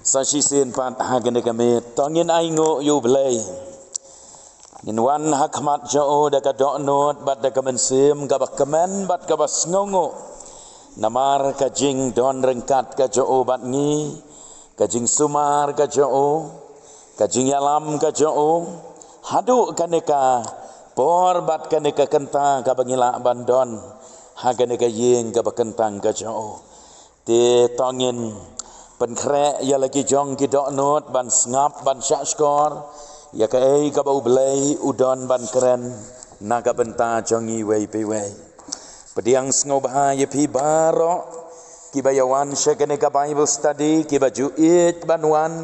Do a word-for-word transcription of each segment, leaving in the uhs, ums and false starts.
Sa shisien pat ha kane ka miet, to ngin ainguh ïa U Blei. Ngin wan ha khmat jong u da ka dohnud bad da ka mynsiem kaba kmen bad kaba sngewnguh. Namar ka jingdon ryngkat ka jong u bad ngi, ka jingsumar ka jong u, ka jingïalam ka jong u, haduh kane ka por bad kane ka kynta kaba ngi lah ban don ha kane ka ïing kaba kyntang ka jong u. Te to ngin pynkhreh ïa la ki jong ki dohnud ban sngap ban shahshkor ïa kaei kaba U Blei u don ban kren na ka bynta jong ngi iwei pa iwei. Pdiang sngewbha ïa phi baroh kiba ïa wan sha kane ka Bible study, kiba ju ïeit ban wan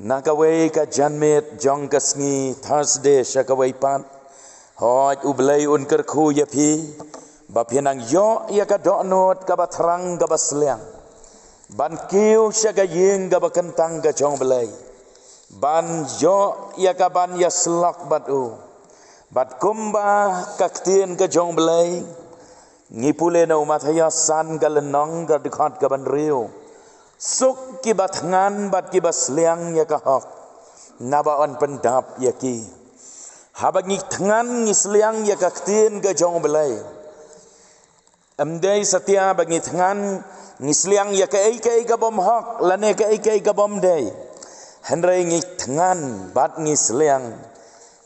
na kawei ka janmiet jong ka sngi Thursday sha kawei pat. Hooid, U Blei un kyrkhu ïa phi ba phin nang ïoh ïa ka dohnud kaba thrang kaba sliang ban kiew sha ka ïing kaba kyntang ka jong U Blei, ban ïoh ïa ka ban ïasyllok bad u. Bad kumba ka ktien ka jong U Blei ngi pule na u Mathaios san ka lynnong ka dkhot kaba hynriew: Suk kiba thngan bad kiba sliang ïa ka hok, naba yn pyndap ïa ki. Haba ngi thngan ngi sliang ïa ka ktien ka jong U Blei, ym dei satia ba ngi thngan ngi sliang ïa kaei kaei kabym hok lane kaei kaei kabym dei. Hynrei ngi thngan bad ngi sliang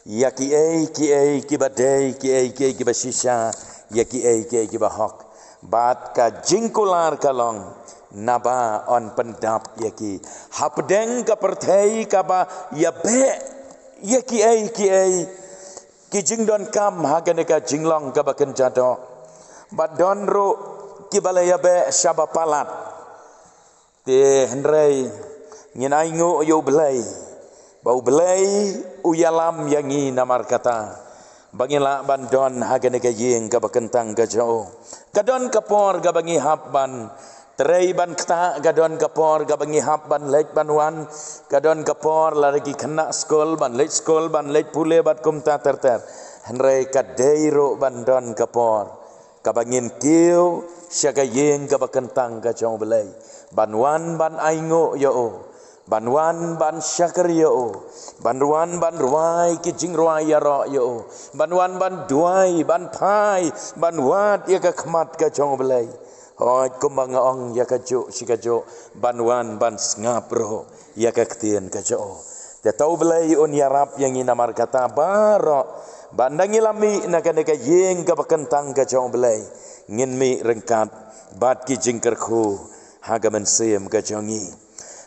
ïa kiei kiei kiba dei, kiei kiei kiba shisha, ïa kiei kiei kiba hok. Bad ka jingkular ka long, naba yn pyndap ïa ki. Hapdeng ka pyrthei kaba ïa beh ïa kiei kiei ki jingdonkam ha kane ka jinglong kaba kynja doh, bad don ruh kiba la ïa beh shaba palat. Te hynrei ngin ainguh ïa U Blei ba U Blei u ïalam ïa ngi namar kata ba ngin lah ban don ha kane ka ïing kaba kyntang ka jong u. Ka don ka por kaba ngi hap ban trei ban ktah, ka don ka por kaba ngi hap ban leit ban wan, ka don ka por lada ki khynnah skul ban leit skul ban leit pule bad kumta ter ter. Hynrei ka dei ruh ban don ka por kaba ngin kiew sha ka ïing kaba kyntang ka jong U Blei, ban wan ban ainguh ïa u, ban wan ban shakri ïa u, ban wan ban rwai ki jingrwai ïaroh ïa u, ban wan ban duwai, ban phai, ban wad ïa ka khmat ka jong U Blei. Hooid, kumba nga ong ïa kajuh shi kajuh, ban wan ban sngap ruh ïa ka ktien ka jong u. Te to U Blei un ïarap ïa ngi namar kata baroh, ba ynda ngi la mih na kane ka ïing kaba kyntang ka jong U Blei, ngin mih ryngkat bad ki jingkyrkhu ha ka mynsiem ka jong ngi.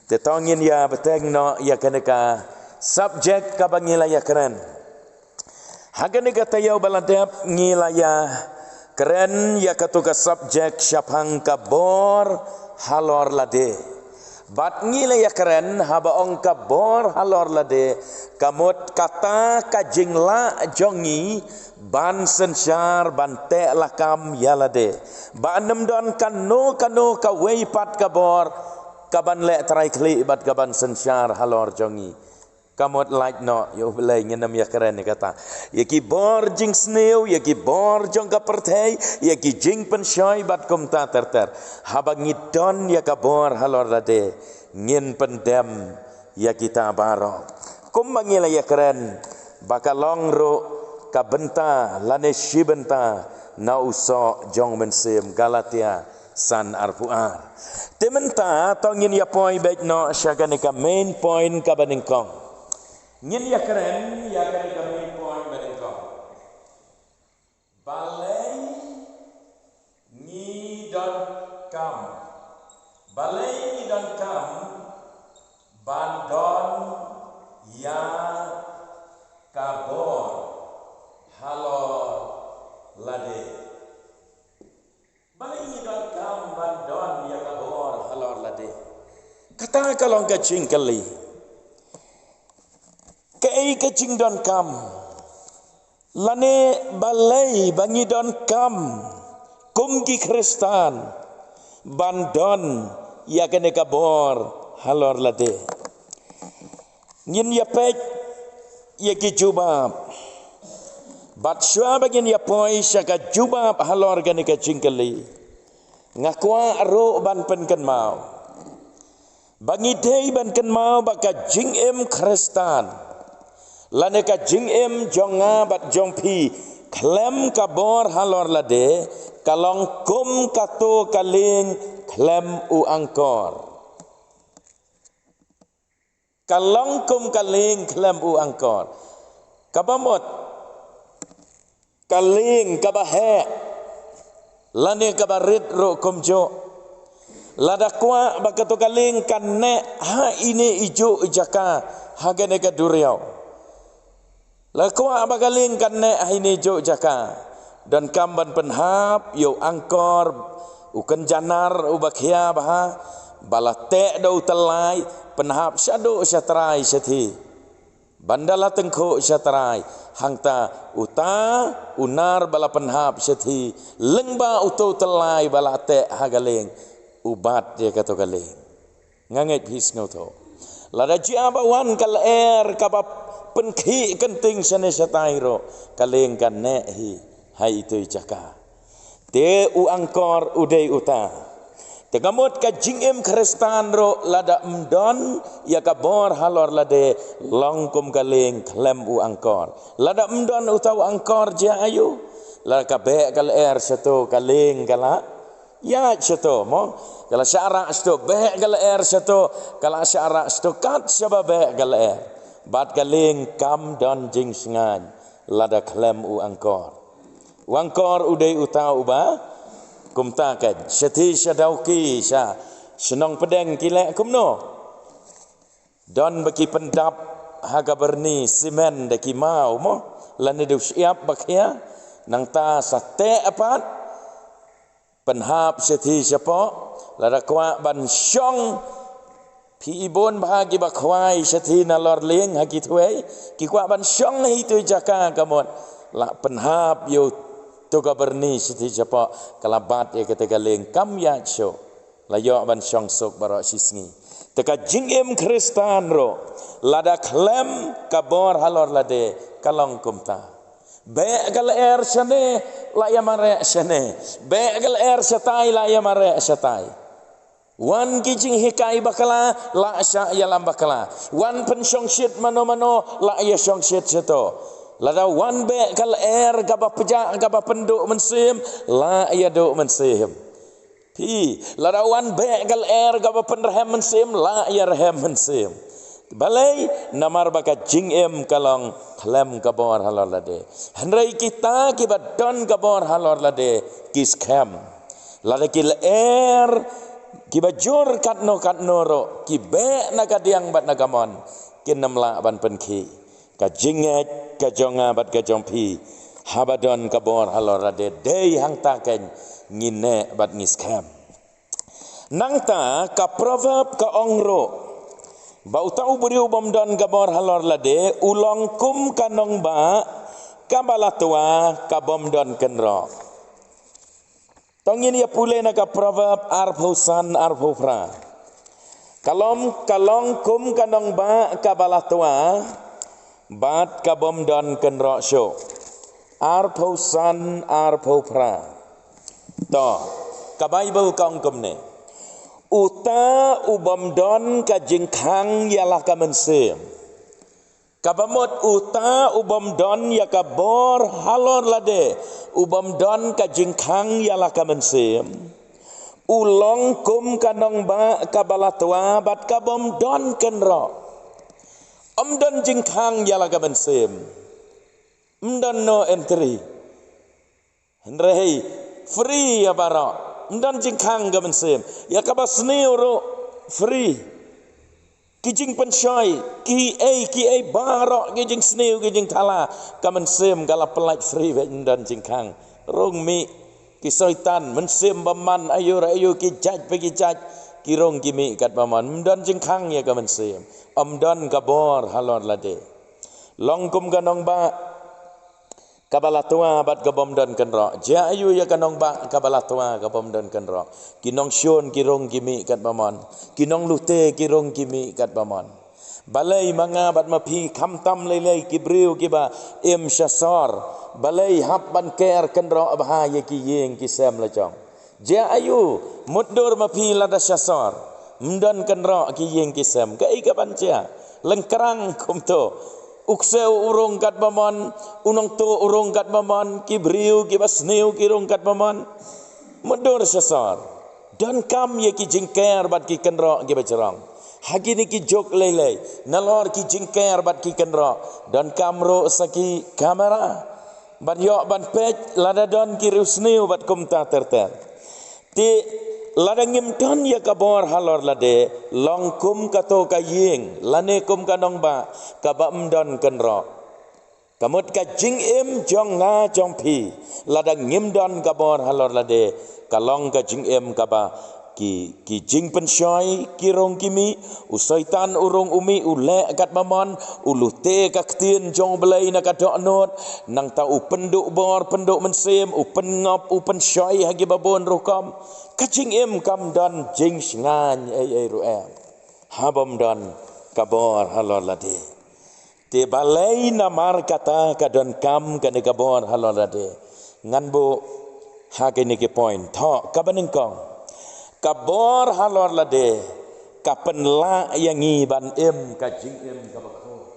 Te to ngin ïa bteng noh ïa kane ka subject kaba ngi la ïa kren. Ha kane ka taïew ba la dep ngi la ïa kren ïa kato ka subject shaphang ka bor halor lade. Bad ngi la ïa kren haba ong ka bor halor lade, ka mut kata ka jinglah jong ngi ban synshar ban teh lakam ïa lade, ba ym don kano kano kawei pat ka bor kaban leh trai khlieh bad kaban synshar halor jong ngi. Ka mut lait noh ïa U Blei, ngin ym ïa kren ïa kata. Ïa ki bor jingsniew, ïa ki bor jong ka pyrthei, ïa ki jingpynshoi bad kumta ter ter. Haba ngi don ïa ka bor halor lade, ngin pyndem ïa kita baroh. Kumba ngi la ïa kren, ba ka long ruh ka bynta lane shi bynta na u soh jong mynsiem, Galatia san arphew ar. Te mynta to ngin ïa poi beit noh sha kane ka main point kaba nyngkong. Ngin ïa kren ïa kane ka main point ba nyngkong. Balei ngi donkam, balei ngi donkam ban don ïa ka bor halor lade? Balei ngi donkam ban don ïa ka bor halor lade? Kata ka long ka jingkylli. Kaei ka jingdonkam? Lane balei ba ngi donkam kum ki Khristan ban don ïa kane ka bor halor lade? Ngin ïa peit ïa ki jubab. Bad shuwa ba ngin ïa poi sha ka jubab halor kane ka jingkylli, nga kwah ruh ban pynkynmaw Ba ngi dei ban kynmaw ba ka jingim Khristan, lane ka jingim jong nga bad jong phi, khlem ka bor halor lade, ka long kum kato ka lieng khlem u angkor. Ka long kum ka lieng khlem u angkor. Kaba mut, ka lieng kaba heh, lane kaba rit ruh kumjuh, lada kwah ba kato ka lieng kan neh ha ine i juh i jaka, ha kane ka duriaw. Lada kwah ba ka lieng kan neh ha ine i juh i jaka, donkam ban pynhap ïa u angkor, u kynja nar uba khia bha, ba la teh da u tyllai, pynhap shaduh sha trai shathie. Ban da la tyngkhuh sha trai, hangta uta u nar ba la pynhap shathie, lyngba uto u tyllai ba la teh ha ka lieng, u bat ïa kato ka lieng. Nga ngeit phi sngewthuh. Lada jia ba wan ka lyer kaba pynkhih kynting shane shatai ruh, ka lieng kan neh hi ha ito i jaka. Te u angkor u dei uta. Te ka mut ka jingim Khristan ruh, lada ym don ïa ka bor halor lade, long kum ka lieng khlem u angkor. Lada ym don uta u angkor, jia aïu? Lada ka beh ka lyer shato, ka lieng ka la ïaid shato, mo? Ka la shah rah shato, beh ka lyer shato, ka la shah rah shato, kat shaba beh ka lyer. Bad ka lieng kam don jingsngaiñ lada khlem u angkor. U angkor u dei uta uba kumta, ka shathie sha Dawki, sha shnong Pdeng ki leh kumno? Don ba ki pyndap ha ka byrni simen da ki maw, mo, lane da u shyiap ba khia, nangta sa teh pat, pynhap shathie shapoh. Lada kwah ban shong, phi i bun bha kiba khwai shathie nalor lieng ha ki thwei, ki kwah ban shong ha ito i jaka, ka mut la pynhap ïa uto ka byrni shathie shapoh, ka la bat ïa kata ka lieng, kam ïaid shuh. La ïoh ban shong suk baroh shisngi. Te ka jingim Khristan ruh, lada khlem ka bor halor lade, ka long kumta. Beh ka lyer shane, la ïa mareh shane. Beh ka lyer shatai, la ïa mareh shatai. Wan ki jinghikai bakla, la shah ïalam bakla. Wan pynshongshit mano mano, la ïa shongshit shato. Lada wan beh ka lyer kaba pjah, kaba pynduh mynsiem, la ïa duh mynsiem. Phi, lada wan beh ka lyer kaba pynrhem mynsiem, la ïa rhem mynsiem. Balei? Namar ba ka jingim ka long khlem ka bor halor lade. Hynrei kita kiba don ka bor halor lade, ki skhem. Lada ki lyer kiba jur katno katno ruh, ki beh na ka diang bad na ka mon, kin ym lah ban pynkhih. Ka jingngeit ka jong nga bad ka jong phi, haba don ka bor halor lade, dei hangta keiñ ngi neh bad ngi skhem. Nangta ka Proverb ka ong ruh ba uta u briew bym don ka bor halor lade, u long kum ka nongbah kaba la twa, ka bym don kynroh. To ngin ïa pule na ka Proverb arphew san, arphew phra. Ka long, ka long kum ka nongbah kaba la twa, bad ka bym don kynroh shuh. Arphew san, arphew phra. To, ka Baibl ka ong kumne. Uta u bym don ka jingkhang ïa la ka mynsiem. Kaba mut uta u bym don ïa ka bor halor lade, u bym don ka jingkhang ïa la ka mynsiem, u long kum ka nongbah kaba la twa bad ka bym don kynroh. Ym don jingkhang ïa la ka mynsiem. Ym don no entry. Hynrei free ïa baroh. Ym don jingkhang ka mynsiem. Ïa kaba sniew ruh free. Ki jingpynshoi, kiei kiei baroh, ki jingsniew, ki jingthala, ka mynsiem ka la pyllait free beit, ym don jingkhang. Rung mih ki soitan, mynsiem bymman, aïu re aïu, ki jait pa ki jait, ki rung ki mih katba mon. Ym don jingkhang ïa ka mynsiem. Ym don ka bor halor lade. Long kum ka nongbah kaba la twa bad ka bym don kynroh. Jia aïu ïa ka nongbah kaba la twa, ka bym don kynroh? Ki nongshun ki rung ki mih katba mon. Ki nonglute ki rung ki mih katba mon. Balei ma nga bad ma phi, khamtam lei lei ki briew kiba im sha sor, balei hap ban ker kynroh bha ïa ki ïing ki sem la jong? Jia aïu, mutdur ma phi lada sha sor? Ym don kynroh ki ïing ki sem, kaei ka ban jia? Lyngkrang kumto. U ksiew u rung katba mon, u nongtuh u rung katba mon, ki briew kiba sniew ki rung katba mon. Mutdur sha sor. Donkam ïa ki jingker bad ki kynroh kiba jrong ha kine ki juk lei lei. Nalor ki jingker bad ki kynroh, donkam ruh sa ki kamera ban ïoh ban peit lada don ki riewsniew bad kumta ter ter. Te lada ngim don ïa ka bor halor lade, long kum kato ka ïing lane kum ka nongbah kaba ym don kynroh. Ka mut ka jingim jong nga jong phi, lada ngim don ka bor halor lade, ka long ka jingim kaba ki, ki jingpynshoi ki rung ki mih, u Soitan u rung u mih, u leh katba mon, u lute ka ktien jong U Blei na ka dohnud, nangta u pynduh bor pynduh mynsiem, u pynngop u pynshoi ha kiba bun rukom. Ka jingim kam don jingshngaiñ ei ei ruh em, haba ym don ka bor halor lade. Te balei namar kata ka donkam kane ka bor halor lade? Ngan buh ha kine ki point. Thoh kaba nyngkong, ka bor halor lade ka pynlah ïa ngi ban im ka jingim kaba khuid.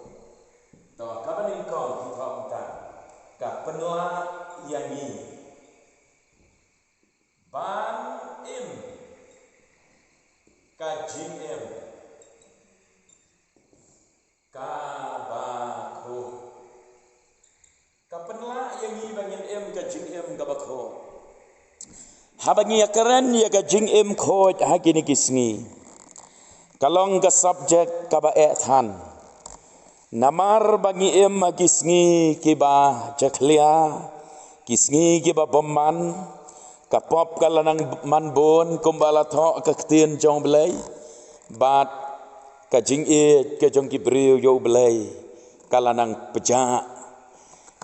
Thoh kaba nyngkong, thoh mynta, ka pynlah ïa ngi ban im ka jingim kaba khuid. Ka pynlah ïa ngi ba ngin im ka jingim kaba khuid. Haba ngi ïakren ïa ka jingim khuid ha kine ki sngi, ka long ka subject kaba eh than. Namar ba ngi im ha ki sngi kiba jakhlia, ki sngi kiba bymman, ka pop ka la nang man bun kumba la thoh ka ktien jong U Blei, bad ka jingïeit ka jong ki briew ïa U Blei ka la nang pjah.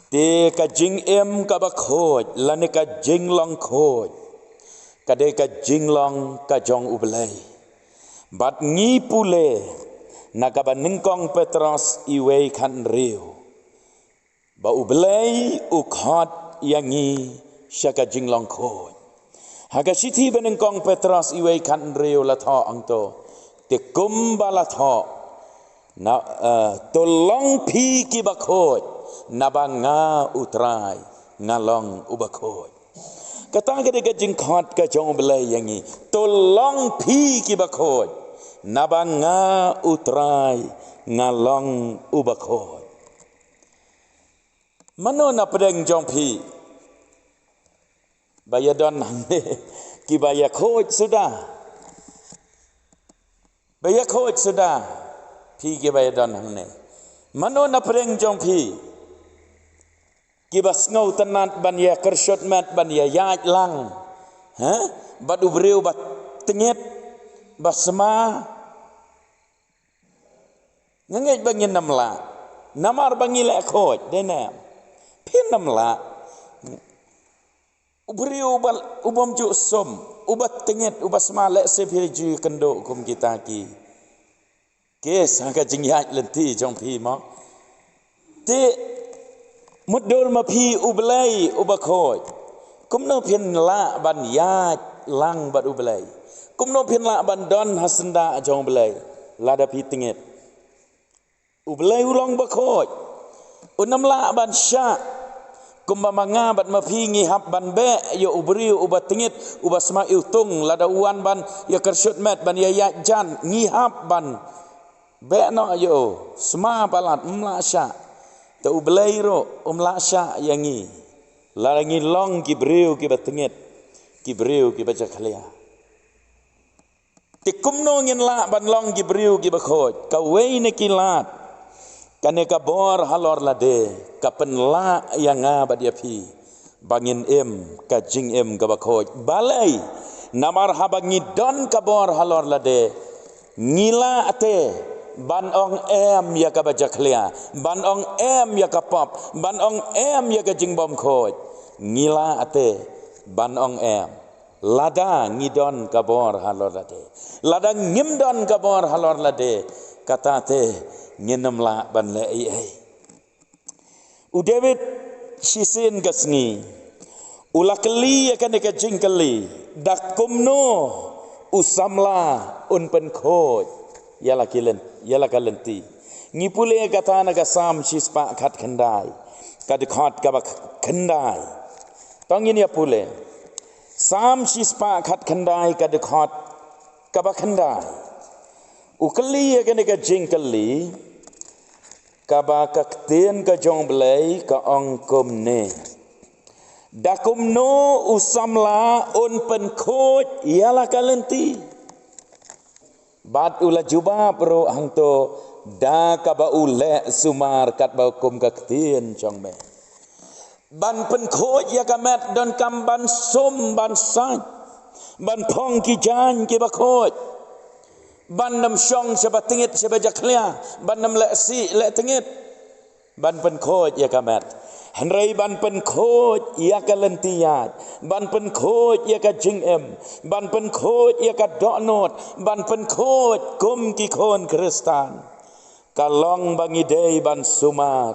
Te ka jingim kaba khuid lane ka jinglong khuid ka dei ka jinglong ka jong U Blei. Bad ngi pule na kaba nyngkong Petros iwei khathynriew, ba U Blei u khot ïa ngi sha ka jinglong khuid. Ha ka shithi ba nyngkong Petros iwei khathynriew la thoh hangto, te kumba la thoh, na, eh, to long phi kiba khuid, naba nga U Trai nga long uba khuid. Kata ka dei ka jingkhot ka jong U Blei ïa ngi. To long phi kiba khuid, naba nga U Trai nga long uba khuid. Mano na pdeng jong phi ba ïadon hangne kiba ïakhuid suda? Ba ïakhuid suda phi kiba ïadon hangne. Mano na pdeng jong phi kiba sngewtynnat ban ïakyrshuh met, ban ïaïaid lang, ha? Bad u briew ba tyngit, ba sma. Nga ngeit ba ngin ym lah. Namar ba ngi leh khuid, dei ne em? Phin ym lah. U briew uba, u bym ju sum, uba tyngit, uba sma, lehse phi ju ïakynduh kum kita ki kes ha ka jingïaid lynti jong phi mo. Te mutdur ma phi U Blei uba khuid, kumno phin lah ban ïaid lang bad U Blei? Kumno phin lah ban don ha syndah jong U Blei lada phi tyngit? U Blei u long ba khuid. Un ym lah ban shah. Kumba ma nga bad ma phi ngi hap ban beh ïa u briew uba tyngit, uba sma iwtung, lada u wan ban ïakyrshuh met, ban ïaïaid jan, ngi hap ban beh noh ïa u. Sma palat, ym lah shah. Te U Blei ruh um lah shah ïa ngi lada ngi long ki briew kiba tyngit, ki briew kiba jakhlia. Te kumno ngin lah ban long ki briew kiba khuid? Kawei na ki lad, kane ka bor halor lade ka pynlah ïa nga bad ïa phi ba ngin im ka jingim kaba khuid. Balei? Namar haba ngi don ka bor halor lade, ngi lah te ban ong em ïa kaba jakhlia, ban ong em ïa ka pop, ban ong em ïa ka jingbymkhuid. Ngi lah te ban ong em. Lada ngi don ka bor halor lade. Lada ngim don ka bor halor lade, kata te ngin ym lah ban leh ei ei. U David shisien ka sngi u la kylli ïa kane ka jingkylli, da kumno U samla un pynkhuid ïa la ki lyn-, ïa la ka lynti. Ngi pule kata na ka Salm shispah khatkhyndai, ka dkhot kaba khyndai. To ngin ïa pule. Salm shispah khatkhyndai, ka dkhot kaba khyndai. U kylli ïa kane ka jingkylli kaba ka ktien ka jong U Blei ka ong kumne: Da kumno u samla un pynkhuid ïa la ka lynti? Bad u la jubab ruh hangto: Da kaba u leh sumar katba kum ka ktien jong me. Ban pynkhuid ïa ka met donkam ban sum ban sait, ban phong ki jaiñ kiba khuid, ban nym shong shaba tngit shaba jakhlia, ban nym leh sih leh tngit. Ban pynkhuid ïa ka met. Hynrei ban pynkhuid ïa ka lynti ïaid, ban pynkhuid ïa ka jingim, ban pynkhuid ïa ka dohnud, ban pynkhuid kum ki khun Khristan, ka long ba ngi dei ban sumar,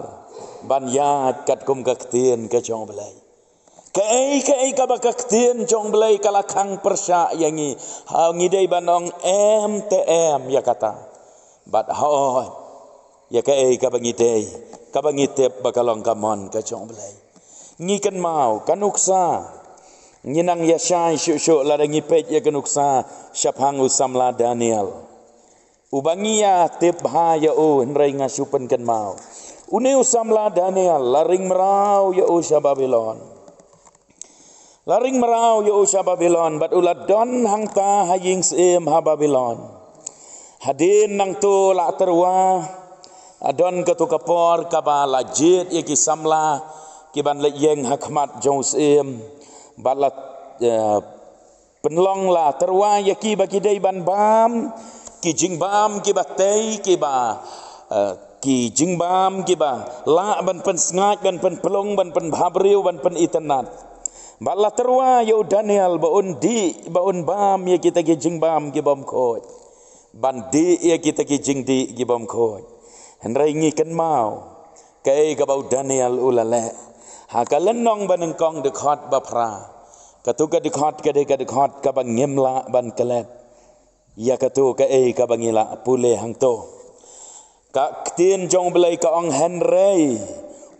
ban ïaid katkum ka ktien ka jong U Blei. Kaei kaei kaba ka ktien jong U Blei ka la khang pyrshah ïa ngi, ha ngi dei ban ong em te em ïa kata. Bad hooid, ïa kaei kaba ngi dei, kaba ngi tip ba ka long ka mon ka jong U Blei. Ngi kynmaw ka nuksa. Ngi nang ïa shai shuh shuh lada ngi peit ïa ka nuksa shaphang u samla Daniel, uba ngi ïa tip bha ïa u, hynrei nga shu pynkynmaw. Une u samla Daniel la ring mraw ïa u sha Babilon. La ring mraw ïa u sha Babilon, bad u la don hangta ha ïing syiem ha Babilon. Hadien nangto la tyrwa, la don kato ka por kaba la jied ïa ki samla kiban leit ïeng ha khmat jong u syiem. Bad la, eh, pynlong la tyrwa ïa ki ba ki dei ban bam ki jingbam kiba tei, kiba, eh, ki jingbam kiba lah ban pynsngaid, ban pynpylung, ban pynbhabriew, ban pynitynnad. Bad la tyrwa ïa u Daniel ba un dih, ba un bam ïa kita ki jingbam kibym khuid, ban dih ïa kita ki jingdih kibym khuid. Hynrei ngi kynmaw kaei kaba u Daniel u la leh. Ha ka lynnong banyngkong, dkhot ba phra. Kato ka dkhot ka dei ka dkhot kaba ngim lah ban klet ïa kato kaei kaba ngi la pule hangto. Ka ktien jong U Blei ka ong: Hynrei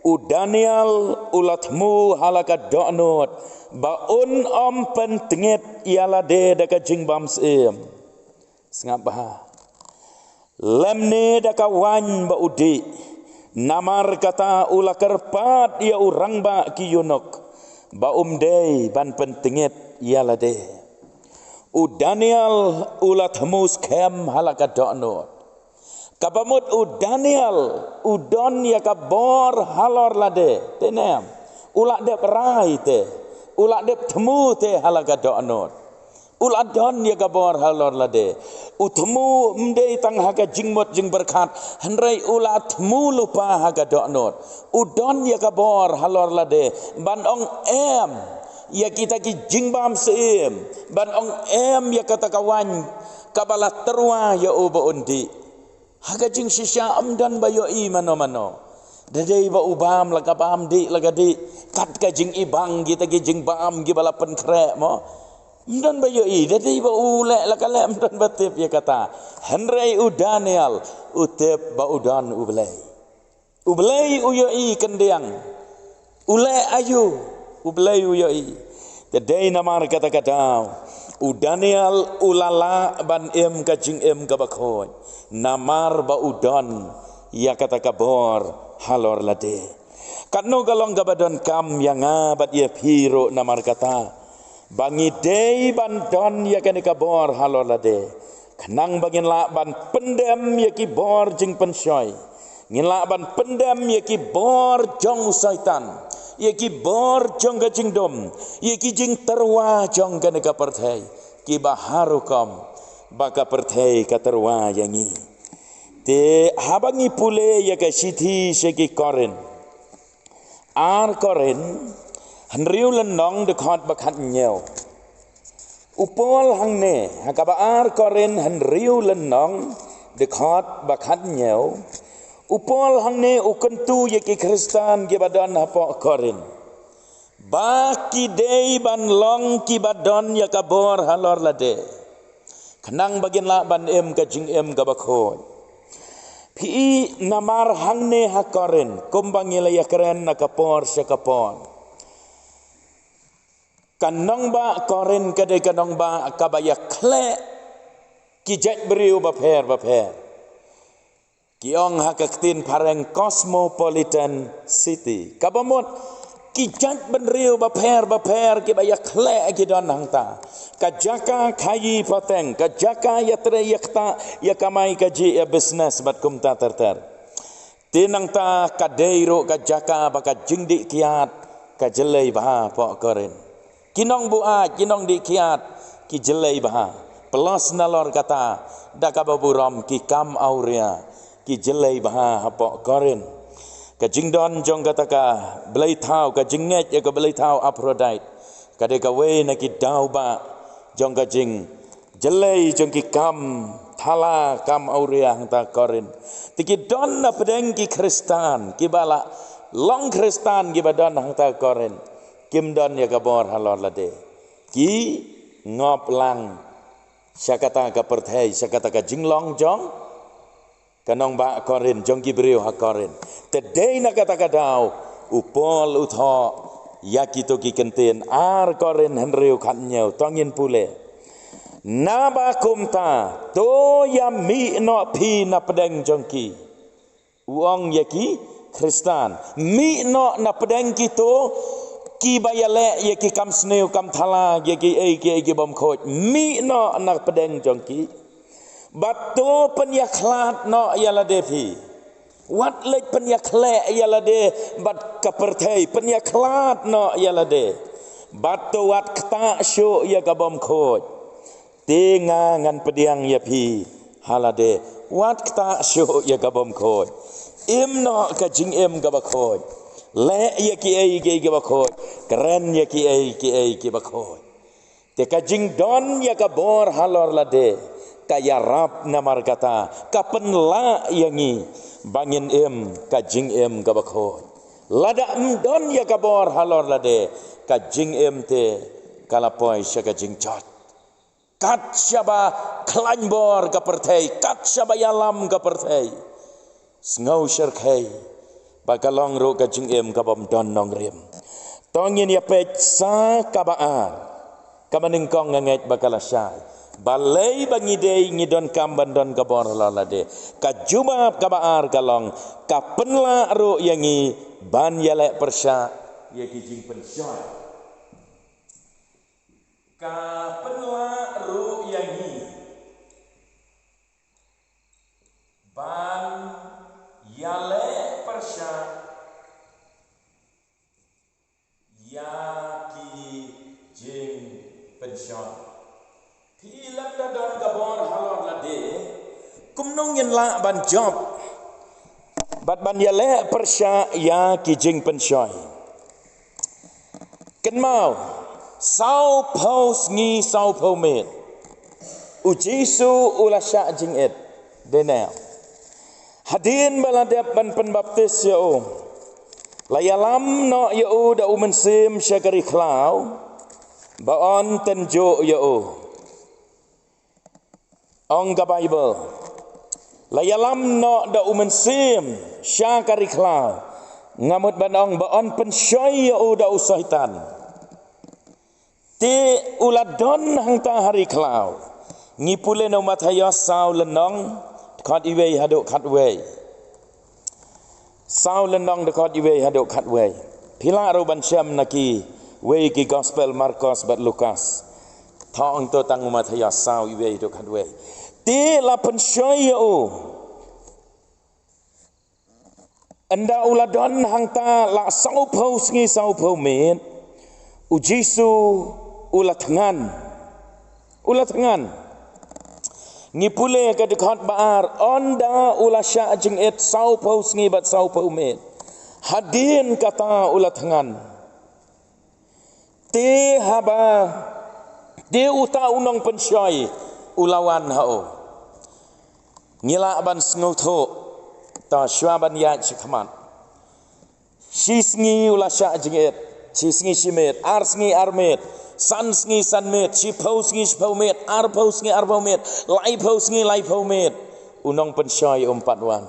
u Daniel u la thmu ha la ka dohnud ba un ym pyntngit ïa lade da ka jingbam syiem. Sngap bha. Lymne da ka waiñ ba u dih. Namar kata u la kyrpad ïa u rangbah ki eunuk ba um dei ban pyntngit ïa lade. U Daniel u la thmu skhem ha la ka dohnud. Kaba mut u Daniel u don ïa ka bor halor lade, te ne em? U la dep rai te, u la dep thmu te ha la ka dohnud. U la don ïa ka bor halor lade. U thmu ym dei tang ha ka jingmut jingpyrkhat, hynrei u la thmu lypa ha ka dohnud. U don ïa ka bor halor lade ban ong em ïa kita ki jingbam syiem, ban ong em ïa kata ka waiñ kaba la tyrwa ïa u ba un dih. Ha ka jingshisha ym don ba ïohi mano mano. Da dei ba u bam la ka bam, dih la ka dih, kat ka jingibang kita ki jingbam kiba la pynkhreh mo. Ym don ba ïohi, da dei ba u leh la ka leh, ym don ba tip ïa kata. Hynrei u Daniel u tip ba u don U Blei. U Blei u ïohi khyndiat. U leh aïu, U Blei u ïohi. Te dei namar kata ka daw u Daniel u la lah ban im ka jingim kaba khuid, namar ba u don ïa kata ka bor halor lade. Katno ka long kaba donkam ïa nga bad ïa phi ruh namar kata, ba ngi dei ban don ïa kane ka bor halor lade, khnang ba ngin lah ban pyndem ïa ki bor jingpynshoi. Ngin lah ban pyndem ïa ki bor jong u Soitan, ïa ki bor jong ka jingdum, ïa ki jingtyrwa jong kane ka pyrthei, kiba har rukom ba ka pyrthei ka tyrwa ïa ngi. Te haba ngi pule ïa ka shithi sha ki Korinth, Ar Korinth hynriew lynnong, dkhot ba khathynñiew. U Paul hangne ha kaba Ar Korinth hynriew lynnong, dkhot ba khathynñiew, u Paul hangne u kyntu ïa ki Khristan kiba don hapoh Korinth ba ki dei ban long kiba don ïa ka bor halor lade. Khnang ba ngin lah ban im ka jingim kaba khuid. Phi i namar hangne ha Korinth, kumba ngi la ïakren na ka por sha ka por, ka nongbah Korinth ka dei ka nongbah kaba ïakhleh ki jait briew bapher bapher. Ki ong ha ka ktien phareng cosmopolitan city. Kaba mut ki jait bynriew bapher bapher kiba ïakhleh ki don hangta. Ka jaka khaïi pateng, ka jaka ïatrei ïakta, ïakamai kajih, ïa business bad kumta ter ter. Te nangta ka dei ruh ka jaka ba ka jingdih kiad ka jyllei bha hapoh Korinth. Ki nongbuaid, ki nongdih kiad, ki jyllei bha. Plus nalor kata, da kaba burom ki kam awria, ki jyllei bha hapoh Korinth. Ka jingdon jong kata ka blei thaw, ka jingngeit ïa ka blei thaw Aphrodite, ka dei kawei na ki daw ba jong ka jing jyllei jong ki kam thala, kam awria hangta Korinth. Te ki don na pdeng ki Khristan kiba la long Khristan kiba don hangta Korinth, kim don ïa ka bor halor lade. Ki ngop lang sha kata ka pyrthei, sha kata ka jinglong jong ka nongbah Korinth, jong ki briew ha Korinth. Te dei na kata ka daw u Paul u thoh ïa kito ki kyntien, Ar Korinth hynriew khathynñiew, to ngin pule. Naba kumta, to ïa mih noh phi na pdeng jong ki. U ong ïa ki Khristan, mih noh na pdeng kito kiba ïaleh ïa ki kam sniew kam thala, ïa kiei kiei ki bym khuid. Mih noh na pdeng jong ki. Bad to pynïakhlad noh ïa lade phi. Wat leit pynïakhleh ïa lade bad ka pyrthei, pynïakhlad noh ïa lade. Bad to wat ktah shuh ïa ka bym khuid. Te nga ngan pdiang ïa phi ha lade. Wat ktah shuh ïa ka bym khuid. Im noh ka jingim kaba khuid. Leh ïa kiei kiei kiba khuid. Kren ïa kiei kiei kiba khuid. Te ka jingdon ïa ka bor halor lade ka ïarap, namar kata ka pynlah ïa ngi ba ngin im ka jingim kaba khuid. Lada ym don ïa ka bor halor lade, ka jingim te ka la poi sha ka jingjot. Kat shaba khlaiñ bor ka pyrthei, kat shaba ïalam ka pyrthei, sngew shyrkhei ba ka long ruh ka jingim ka bym don nongrim. To ngin ïa peit sa kaba ar. Kaba nyngkong nga ngeit ba ka la shai. Balei ba ngi dei ngi donkam ban don ka bor halor lade? Ka jubab kaba ar ka long, ka pynlah ruh ïa ngi ban ïaleh pyrshah ïa ki jingpynshoi. Ka pynlah ruh ïa ngi ban ïaleh pyrshah ïa ki jingpynshoi. Phi lada don ka bor halor lade, kumno ngin lah ban jop bad ban ïaleh pyrshah ïa ki jingpynshoi? Kynmaw, sawphew sngi sawphew miet, U Jisu u la shah jingit. Dei ne em? Hadien ba la dep ban pynbaptis ïa u, la ïalam noh ïa u da u Mynsiem sha ka ri khlaw ba yn tynjuh ïa u. Ong ka Baibl, la ïalam noh da u Mynsiem sha ka ri khlaw, nga mut ban ong ba yn pynshoi ïa u da u Soitan. Te u la don hangta ha ri khlaw. Ngi pule na u Mathaios saw lynnong, dkhot iwei haduh khatwei. Saw lynnong, dkhot iwei haduh khatwei. Phi lah ruh ban shem na kiwei ki gospel, Markos bad Lukas. Thoh hangto tang u Mathaios saw, iwei haduh khatwei. Te la pynshoi ïa u. Ynda u la don hangta la sawphew sngi sawphew miet, U Jisu u la thngan. U la thngan. Ngi pule ka dkhot ba ar, ynda u la shah jingit sawphew sngi bad sawphew miet, hadien kata u la thngan. Te haba, te uta u nongpynshoi u la wan ha u. Ngi lah ban sngewthuh, to shuwa ban ïaid shakhmat. Shi sngi u la shah jingit, shi sngi shi miet, ar sngi ar miet, San sngi san miet, shiphew sngi shiphew miet, arphew sngi arphew miet, laiphew sngi laiphew miet, u nongpynshoi um pat wan.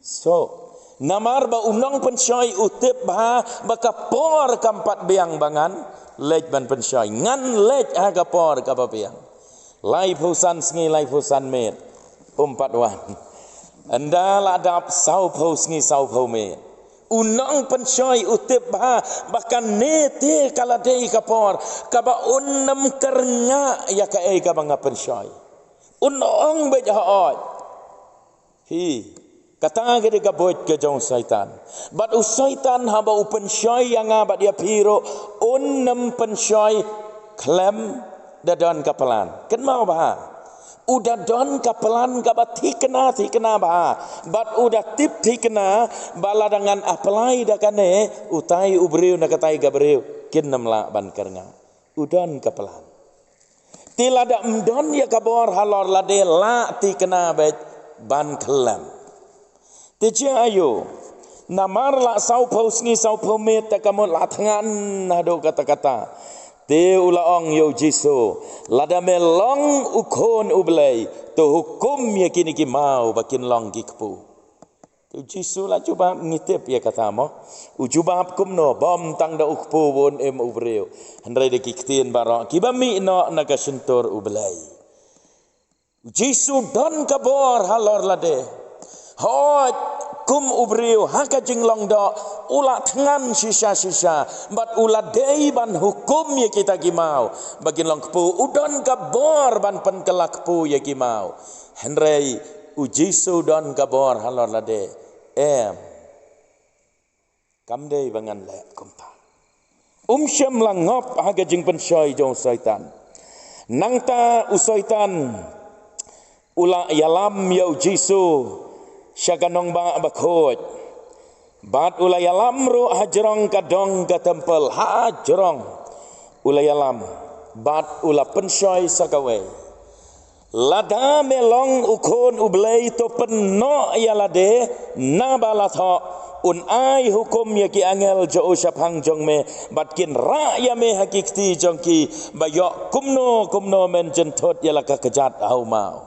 So, namar ba u nongpynshoi u tip bha ba ka por kam pat biang ba ngan leit ban pynshoi. Ngan leit ha ka por kaba biang. Laiphew san sngi laiphew san miet, um pat wan. Ynda la dap sawphew sngi sawphew miet, u nongpynshoi u tip bha ba kane te ka la dei ka por kaba un nym kyrngah ïa kaei kaba nga pynshoi. Un ong beit, hooid, hi, kata ka dei ka buit ka jong u Soitan. Bad u Soitan haba u pynshoi ïa nga bad ïa phi ruh, un nym pynshoi khlem da don ka plan. Kynmaw bha, u da don ka plan kaba thikna thikna bha. Bad u da tip thikna ba lada ngan apply da kane, utai u briew na katai ka briew kin nym lah ban kyrngah. U don ka plan. Te lada ym don ïa ka bor halor lade, lah thikna beit ban khlem. Te jia aiu? Namar la sawphew sngi sawphew miet te ka mut la thngan haduh katta katta. Te u la ong ïa u Jisu, lada me long u Khun u Blei, to hukum ïa kine ki maw ba kin long ki kpu. Te u Jisu la jubab, ngi tip ïa kata mo. U jubab kumno? Bym tang da u kpu, bun im u briew, hynrei da ki ktien baroh kiba mih noh na ka shyntur u Blei. U Jisu don ka bor halor lade. Hooid, kum u briew ha ka jinglong doh, u la thngan shisha shisha bad u la dei ban hukum ïa kita ki maw ba kin long kpu. U don ka bor ban pynkylla kpu ïa ki maw. Hynrei u Jisu don ka bor halor lade. Em. Kam dei ba ngan leh kumta. Um shym la ngop ha ka jingpynshoi jong u Soitan. Nangta u Soitan u la ïalam ïa u Jisu sha ka nongbah bakhuid. Bad u la ïalam ruh hajrong ka dong ka templ, hajrong u la ïalam. Bad u la pynshoi sa kawei. Lada me long u Khun u Blei, to pynnoh ïa lade, naba la thoh, un ai hukum ïa ki angel jong u shaphang jong me, bad kin rah ïa me ha ki kti jong ki, ba ïoh kumno kumno men jynthut ïa la ka kjat ha u maw.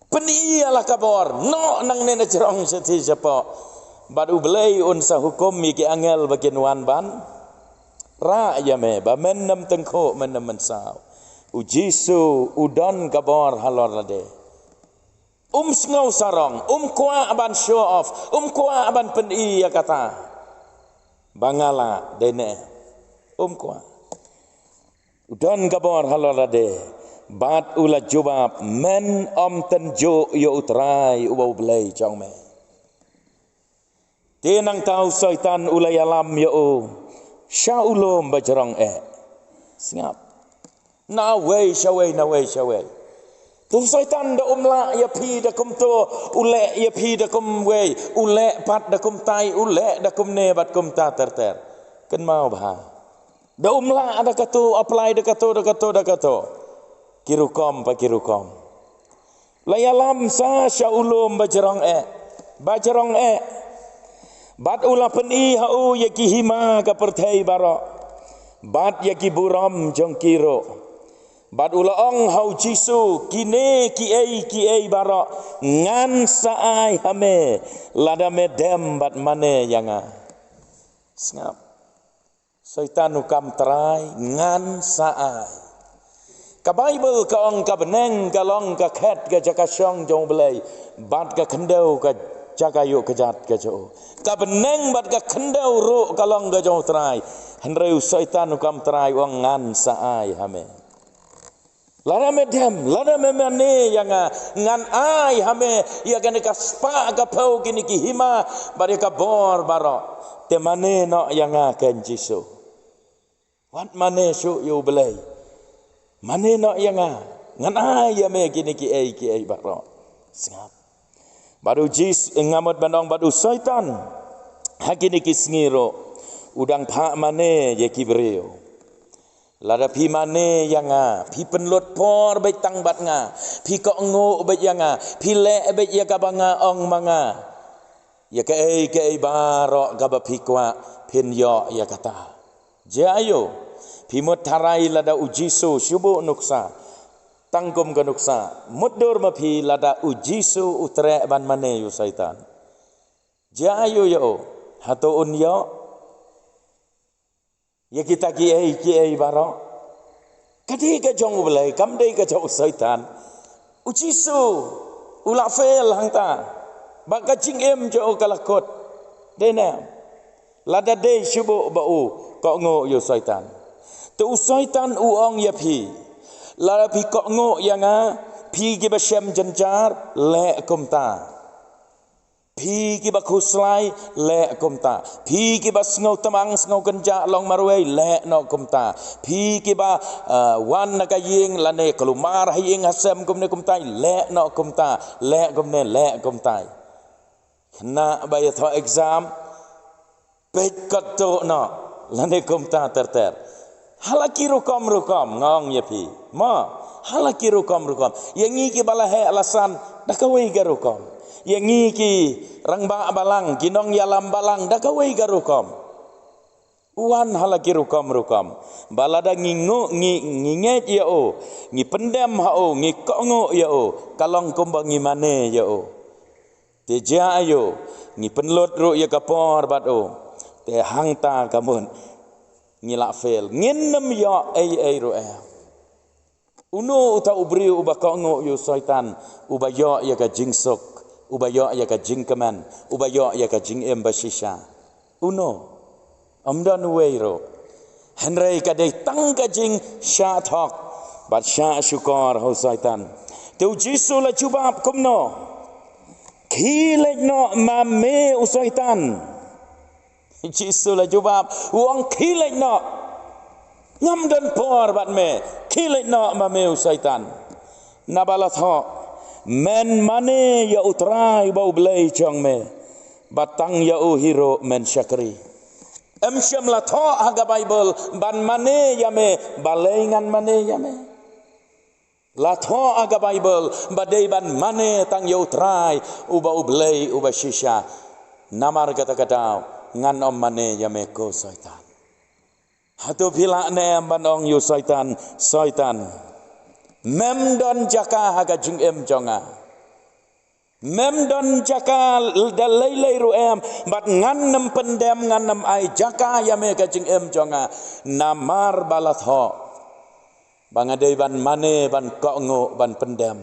Pyni ïa la ka bor, noh nangne na jrong shathie shapoh. Bad u Blei un sa hukum ïa ki angel ba kin wan ban rah ïa me, ba men nym tyngkhuh, men nym mynsaw. U Jisu u don ka bor halor lade. Um sngew sarong, um kwah ban show off, um kwah ban pyni ïa kata ba nga lah, dei ne. Um kwah. U don ka bor halor lade. Bad u la jubab, men ym tynjuh ïa u Trai uba u Blei jong me. Te nangta u Soitan u la ïalam ïa u sha u lum bajrong eh. Sngap. Nawei shawei, nawei shawei. Te u Soitan da um lah ïa phi da kumto, u leh ïa phi da kumwei, u leh pat da kumtai, u leh da kumne bad kumta ter ter. Kynmaw bha. Da um lah da kato, apply da kato, da kato, da kato. Ki rukom pa ki rukom. La ïalam sa sha u lum bajrong eh. Bajrong eh. Bad u la pyni ha u ïa ki hima ka pyrthei baroh. Bad ïa ki burom jong ki ruh. Bad u la ong ha u Jisu, kine kiei kiei baroh ngan sa ai ha me, lada me dem bad mane ïa nga. Sngap. Soitan u kam trai, ngan sa ai. Ka Baibl ka ong ka bneng ka long ka khet ka jaka shong jong u Blei, bad ka khyndew ka jaka ïuh kjat ka jong u. Ka bneng bad ka khyndew ruh ka long ka jong u Trai. Hynrei u Soitan u kam trai, u ong ngan sa ai ha me. Lada me dem, lada me mane ïa nga, ngan ai ha me ïa kane ka spah ka phew kine ki hima bad ïa ka bor baroh. Te mane noh ïa nga, khein Jisu. Wat mane shuh ïa u Blei. Mane noh ïa nga, ngan ai ïa me kine kiei kiei baroh. Sngap. Bad u Jis, nga mut ban ong, bad u Soitan ha kine ki sngi ruh u dang phah mane ïa ki briew. Lada phi mane ïa nga, phi pynlut por beit tang bad nga, phi kohnguh beit ïa nga, phi leh beit ïa kaba nga ong ma nga, ïa kaei kaei baroh kaba phi kwah phin ïoh ïa kata. Jia aïu? Phi mut tharai lada u Jisu shu buh nuksa, tang kum ka nuksa, mutdur ma phi lada u Jisu u treh ban mane ïa u Soitan. Jia aïu ïa u? Hato un ïoh ïa kita kiei kiei baroh? Ka dei ka jong U Blei, kam dei ka jong u Soitan. U Jisu u la fail hangta, ba ka jingim jong u ka la kut. Dei ne em? Lada dei shu buh ba u kohnguh ïa u Soitan. Te u Soitan u ong ïa phi, lada phi kohnguh ïa nga, phi kiba shem jynjar, leh kumta. Phi kiba khuslai, leh kumta. Phi kiba sngew tmang sngew kynjah long marwei, leh noh kumta. Phi kiba, eh, wan na ka ïing lane kulmar ha ïing ha sem kumne kumtai, leh noh kumta. Leh kumne, leh kumtai. Khynnah ba ïathoh exam, peit katto noh, lane kumta ter ter. Ha la ki rukom rukom, nga ong ïa phi. Mo, ha la ki rukom rukom. Ïa ngi kiba la heh la san, da kawei ka rukom. Ïa ngi ki rangbah balang, ki nongïalam balang, da kawei ka rukom. Wan ha la ki rukom rukom. Ba lada ngi nguh, ngi, ngi ngeit ïa u, ngi pyndem ha u, ngi kohnguh ïa u, ka long kumba ngi mane ïa u. Te jia aïu? Ngi pynlut ruh ïa ka por bad u. Te hangta ka mut ngi la fail. Ngin nym ïoh ei ei ruh em. Uno uta u briew uba kohnguh ïa u Soitan, uba ïoh ïa ka jingsuk, uba ïoh ïa ka jingkmen, uba ïoh ïa ka jingim ba shisha? Uno? Ym don uwei ruh. Hynrei ka dei tang ka jingshah thok bad shah shukor ha u Soitan. Te u Jisu la jubab kumno? Khie leit noh ma me u Soitan. Jisu la jubab, u ong, khie leit noh. Ngam don por bad me. Khie leit noh ma me u Soitan. Naba la thoh, men mane ïa u Trai ba u Blei jong me, bad tang ïa u hi ruh men shakri. Em shym la thoh ha ka Baibl ban mane ïa me, balei ngan mane ïa me? La thoh ha ka Baibl ba dei ban mane tang ïa u Trai uba u Blei uba shisha. Namar kata ka daw ngan ym mane ïa me ko Soitan. Hato phi lah ne em ban ong ïa u Soitan, Soitan, mem don jaka ha ka jingim jong nga? Mem don jaka da lei lei ruh em, bad ngan nym pyndem, ngan nym ai jaka ïa me ka jingim jong nga. Namar ba la thoh ba nga dei ban mane, ban kohnguh, ban pyndem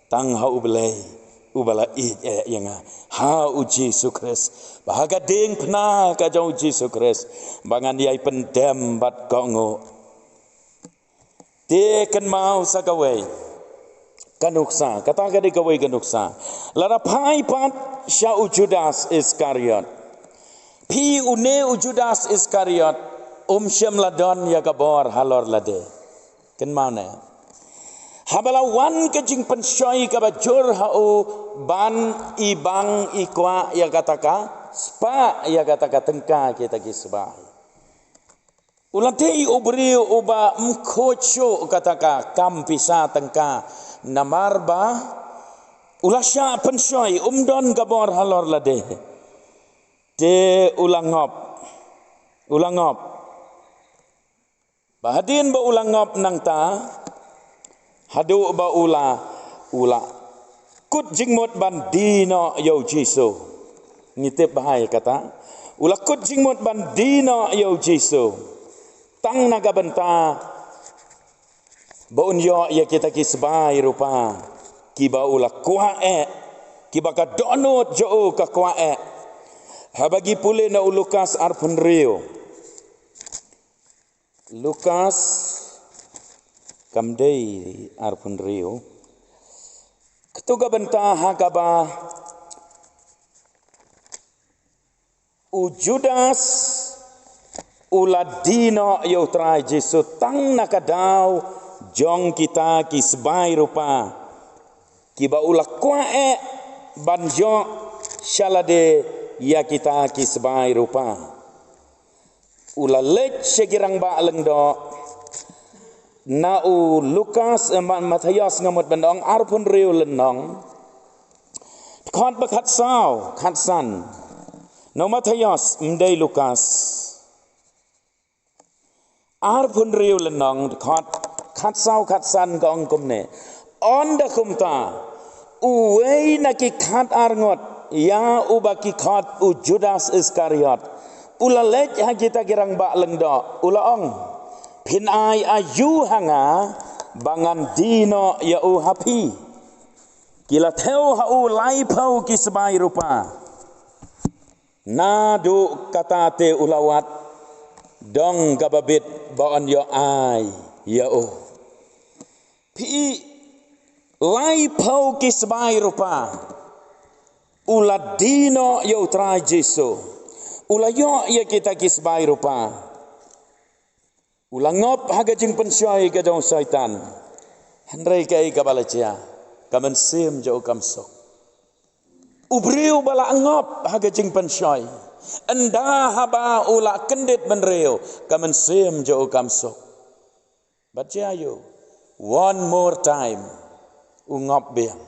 tang ha u Blei uba la ïeit eh ïa nga, ha u Jisu Khrist. Ba ha ka diengphna ka jong u Jisu Khrist ba ngan ïai pyndem bad kohnguh. Te kynmaw sa kawei ka nuksa, kata ka dei kawei ka nuksa. Lada phai pat sha u Judas Iskariot. Phi, une u Judas Iskariot um shym la don ïa ka bor halor lade. Kynmaw ne, haba la wan ka jingpynshoi kaba jur ha u, ban i bang i kwah ïa kata ka spah, ïa kata ka tyngka kita ki sbai. U la dei u briew uba ym khuid shuh kata ka kam pisa tyngka, namar ba u la shah pynshoi, um don ka bor halor lade. Te u la ngop, u la ngop. Ba hadien ba u la ngop nangta, haduh ba u la, u la kut jingmut ban die noh ïa u Jisu. Ngi tip bha ïa kata. U la kut jingmut ban die noh ïa u Jisu. Tang na ka bynta ba un ïoh ïa kita ki sbai rupa kiba u la kwah eh, kiba ka dohnud jong u ka kwah eh. Haba ngi pule na u Lukas arphew hynriew. Lukas, kam dei arphew hynriew. Katu ka bynta ha kaba u Judas u la die noh ïa u Trai Jisu tang na ka daw jong kita ki sbai rupa kiba u la kwah eh ban ïoh sha lade ïa kita ki sbai rupa. U la leit sha ki rangbah lyngdoh. Na u Lukas, eh, Ma-, Mathaios nga mut ban ong, arphew hynriew lynnong. Dkhot ba khatsaw, khatsan. Na u Mathaios, ym dei Lukas. Arphew hynriew lynnong, dkhot khatsaw khatsan ka ong kumne: Ynda kumta, uwei na ki khatar ngut, ïa uba ki khot u Judas Iskariot, u la leit ha kita ki rangbah lyngdoh, u la ong: Phin ai aïu ha nga ba ngan die noh ïa u ha phi? Ki la thew ha u laiphew ki sbai rupa. Naduh kata te u la wad dong kaba bit ba yn ïoh ai ïa u. Phi, laiphew ki sbai rupa. U la die noh ïa u Trai Jisu. U la ïoh ïa kita ki sbai rupa. U la ngop ha ka jingpynshoi ka jong u Soitan. Hynrei kaei kaba la jia? Ka mynsiem jong u kam suk. U briew ba la ngop ha ka jingpynshoi, ynda haba u la kyndit bynriew, ka mynsiem jong u kam suk. Bad jia aïu? One more time, u ngop biang.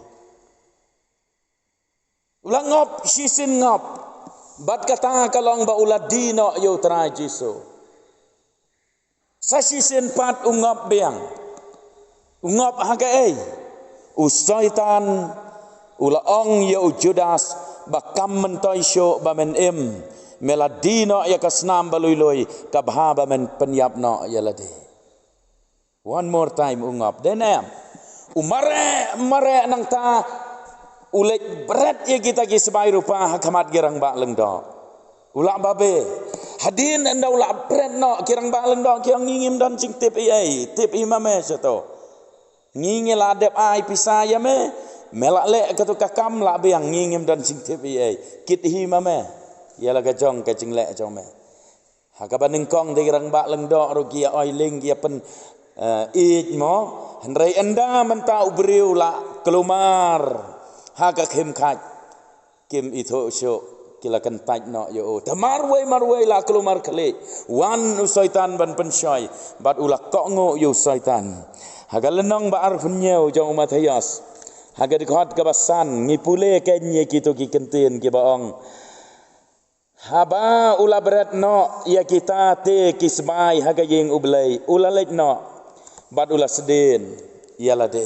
U la ngop shisien ngop. Bad kata ka long ba u la die noh ïa u Trai Jisu. Sa shisien pat u ngop biang. U ngop ha kaei? U Soitan u la ong ïa u Judas ba kam myntoi shuh ba men im. Me la die noh ïa ka snam ba lui lui, ka bha ba men pynïap noh ïa lade. One more time u ngop. Dei ne em? U mareh, mareh nangta, u leit bret ïa kita ki sbai rupa ha khmat ki rangbah lyngdoh. U la babe. Hadien ynda u la bret noh, ki rangbah lyngdoh ki ong: Ngi ngim don jingtip ei ei, tip hi ma me shato. Ngi, ngi la dep ai pisa ïa me, me la leh kato ka kam la biang, ngi ngim don jingtip ei ei. Kit hi ma me ïa la ka jong ka jingleh jong me. Ha kaba nyngkong de ki rangbah lyngdoh ruh ki ïa oi ling, ki ïa pyn, eh, ïeit mo. Hynrei ynda mynta u briew la kulmar ha ka khim khat, kim ithuh shuh, ki la kyntait noh ïa u. Te marwei marwei la kulmar khlieh, wan u Soitan ban pynshoi, bad u la kohnguh ïa u Soitan. Ha ka lynnong ba arphew hynñiew jong u Mathaios, ha ka dkhot kaba san, ngi pule kein ïa kito ki kyntien kiba ong: Haba u la bret noh ïa kita te ki sbai ha ka ïing U Blei, u la leit noh bad u la sdien ïa lade.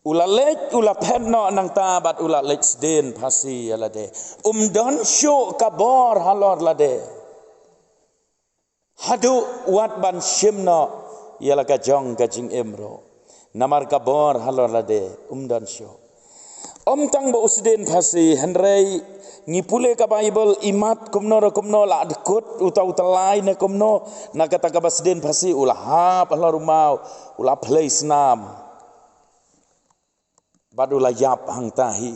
U la leit, u la phet noh nangta bad u la leit sdien phasi ïa lade. Um don shuh ka bor halor lade. Haduh wat ban shim noh ïa la ka jong ka jingim ruh. Namar ka bor halor lade um don shuh. Ym tang ba u sdien phasi, hynrei ngi pule ka Baibl, imat kumno re kumno la dkut uta u tyllai ne kumno, na kata kaba sdien phasi u la hap halor u maw, u la phlei snam. Bad u la ïap hangta hi.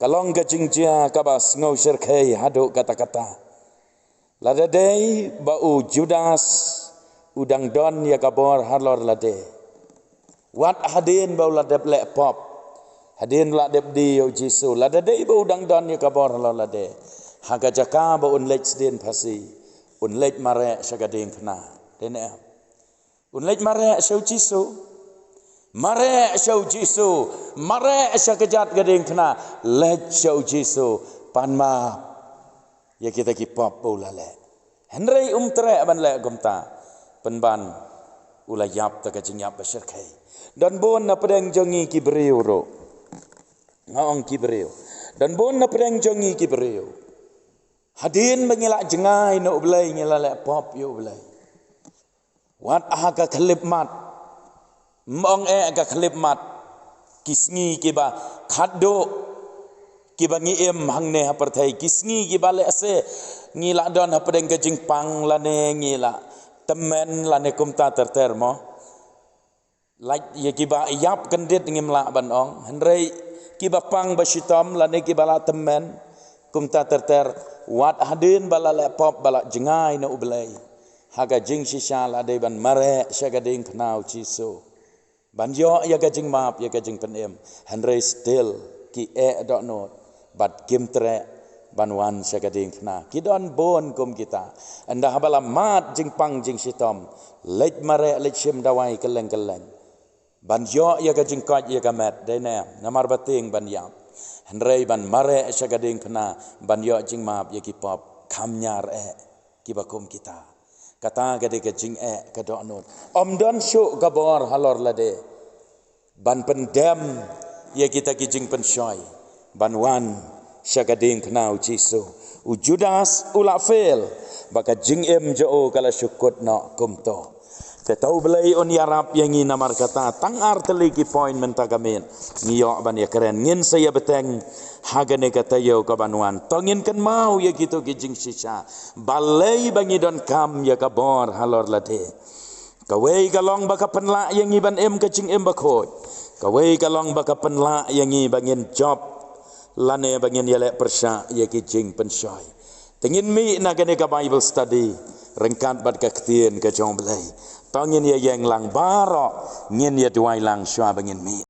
Ka long ka jingjia kaba sngew shyrkhei haduh katta katta. Lada dei ba u Judas u dang don ïa ka bor halor lade, wat hadien ba u la dep leh pop, hadien la dep die ïa u Jisu, lada dei ba u dang don ïa ka bor halor lade, ha ka jaka ba un leit sdien phasi, un leit mareh sha ka diengphna. Dei ne em? Un leit mareh sha u Jisu. Mareh sha u Jisu. Mareh sha ka jait ka diengphna. Leit sha u Jisu. Pan map ïa kita ki pop ba u la leh. Hynrei um treh ban leh kumta. Pynban u la ïap da ka jingïap ba shyrkhei. Don bun na pdeng jong ngi ki briew ruh. Nga ong ki briew. Don bun na pdeng jong ngi ki briew. Hadien ba ngi la jngai na U Blei, ngi la leh pop ïa U Blei. Wat ha ka khyllipmat. Ym ong eh ka khyllipmat. Ki sngi kiba khatduh, kiba ngi im hangne ha pyrthei. Ki sngi kiba lehse ngi la don hapdeng ka jingpang lane ngi la tymmen lane kumta ter ter mo. Lait ïa kiba ïap kyndit ngim lah ban ong. Hynrei kiba pang ba shitom lane kiba la tymmen kumta ter ter, wat hadien ba la leh pop ba la jngai na U Blei, ha ka jingshisha la dei ban mareh sha ka diengphna u Jisu, ban ïoh ïa ka jingmap, ïa ka jingpynim. Hynrei still ki eh dohnud bad kim treh ban wan sha ka diengphna. Ki don bun kum kita. Ynda haba la mad jingpang jingshitom, leit mareh, leit shim dawai kylleng kylleng ban ïoh ïa ka jingkoit ïa ka met, dei ne em? Namar ba tieng ban ïap. Hynrei ban mareh sha ka diengphna, ban ïoh jingmap ïa ki pop, kham ñiar eh. kiba kum kita. Kata ka dei ka jingeh ka dohnud. Ym don shuh ka bor halor lade ban pyndem ïa kita ki jingpynshoi ban wan sha ka diengphna U Jisu. U Judas u la fail, ba ka jingim jong u ka la shu kut noh kumto. Te to U Blei un ïarap ïa ngi namar kata. Tang ar tylli ki point mynta ka miet ngi ïoh ban ïakren. Ngin sa ïa bteng ha kane ka taïew kaban wan. To ngin kynmaw ïa kito ki jingshisha. Balei ba ngi donkam ïa ka bor halor lade? Kawei ka long ba ka pynlah ïa ngi ban im ka jingim bakhuid. Kawei ka long ba ka pynlah ïa ngi ba ngin jop lane ba ngin ïaleh pyrshah ïa ki jingpynshoi. Te ngin mih na kane ka Bible study ryngkat bad ka ktien ka jong U Blei. To ngin ïa ïeng lang baroh, ngin ïa duwai lang shuwa ba ngin mih.